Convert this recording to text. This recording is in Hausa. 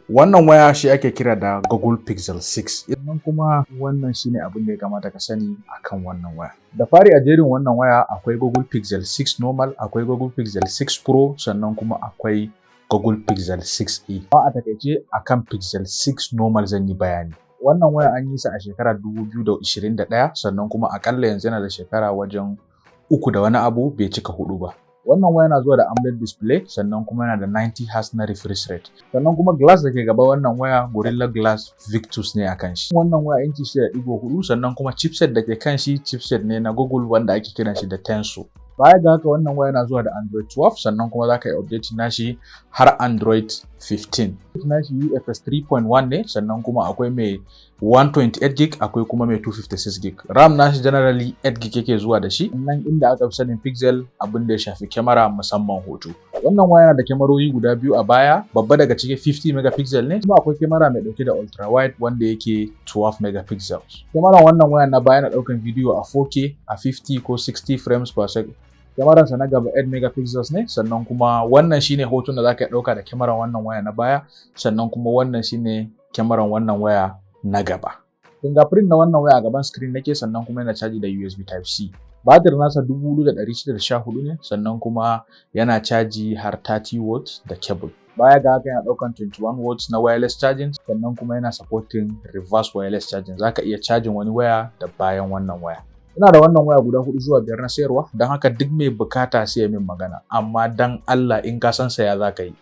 Wannan waya shi ake kira da Google Pixel 6. Sannan kuma wannan shine abin da ya kamata ka sani akan wannan waya. Da fari, a jerin wannan waya akwai Google Pixel 6 normal, akwai Google Pixel 6 Pro, sannan kuma akwai Google Pixel 6a. Amma a takaice, akan Pixel 6 normal zan yi bayani. Wannan waya an yi sa a shekarar 2021, sannan kuma akalla yanzu yana da shekara wajen 3 da wani abu, bai cika 4 ba. Wannan waya yana zuwa da AMOLED display, sannan kuma yana da 90 Hz na refresh rate. Sannan kuma glass da ke gaba wannan waya Gorilla Glass Victus ne a kan shi. Wannan waya inci 6.4, sannan kuma chipset da ke kan shi chipset ne na Google wanda ake kiran shi da Tensor. Baya ga haka, wannan waya yana zuwa da Android 12, sannan kuma za ka yi update nashi har Android 15. Nashi UFS 3.1 ne, sannan kuma akwai mai 128 gig, akwai kuma mai 256 gig. RAM nashi generally 8 gig yake zuwa da shi. Nan inda aka fi sanin Pixel, abin da ya shafi kyamara, musamman hoto. Wannan waya yana da kyamarori guda biyu a baya, babba daga ciki 50 megapixel ne, kuma akwai kyamara mai dauke da ultra wide wanda yake 12 megapixels. Kyamaran wannan waya na baya na daukan bidiyo a 4K a 50 ko 60 frames per second. Kyamaransa na gaba 8 megapixels ne, sannan kuma wannan shine hoton da zaka dauka da kyamaran wannan waya na baya, sannan kuma wannan shine kyamaran wannan waya na gaba. Fingerprint na wannan waya a gaban screen nake, sannan kuma yana caji da USB Type C. Batir nasa 4614 ne, sannan kuma yana caji har 30 watts da cable. Baya ga haka, yana daukan 21 watts na wireless charging, sannan kuma yana supporting reverse wireless charging. Zaka iya cajin wani waya da bayan wannan waya. Ina da wannan waya guda hudu zuwa biyar na sayarwa, don haka duk mai bukata sai ya min magana. Amma dan Allah, in ka san saya za ka yi.